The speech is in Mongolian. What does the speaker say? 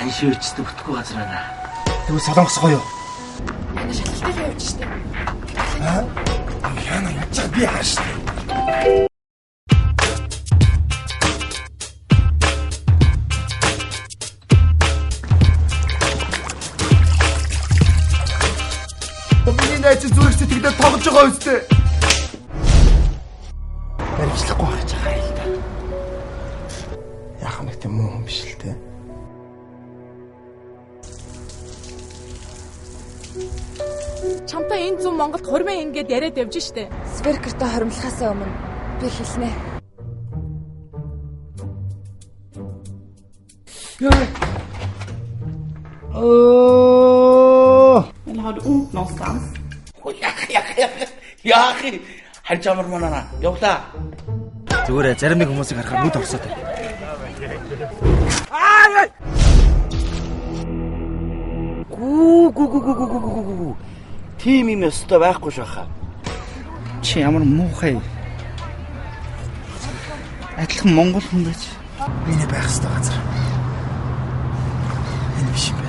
Тань шивчтэй бүтэхгүй газар байна. Тэгвэл Солонгос гоё юу? Яна шалгалтыг явж штэ. Яна яаж би харж штэ. Миний найз зүрх сэтгэлээр тоглож байгаа үстэй. Баримтлахгүй харж байгаа юм л да. Яах нэг тийм муу хүн биш л дээ. Чамтай энэ зүүн Монголд хормын ингээд яриад явж штэ. Сверкертэй хоримлохоос өмнө би хэлнэ. Eller har du ont någonstans? Яах яах харж амар манаа. Явлаа. Зүгээр зарим нэг хүмүүсийг харахаар нүд орсоод байна. Гүү гүү гүү гүү гүү гүү гүү гүү. Тийм юм ёстой байхгүй шахаа. Чи ямар муухай. Адилхан монгол хүн байж. Миний байх ёстой газар. Энэ биш юм байна.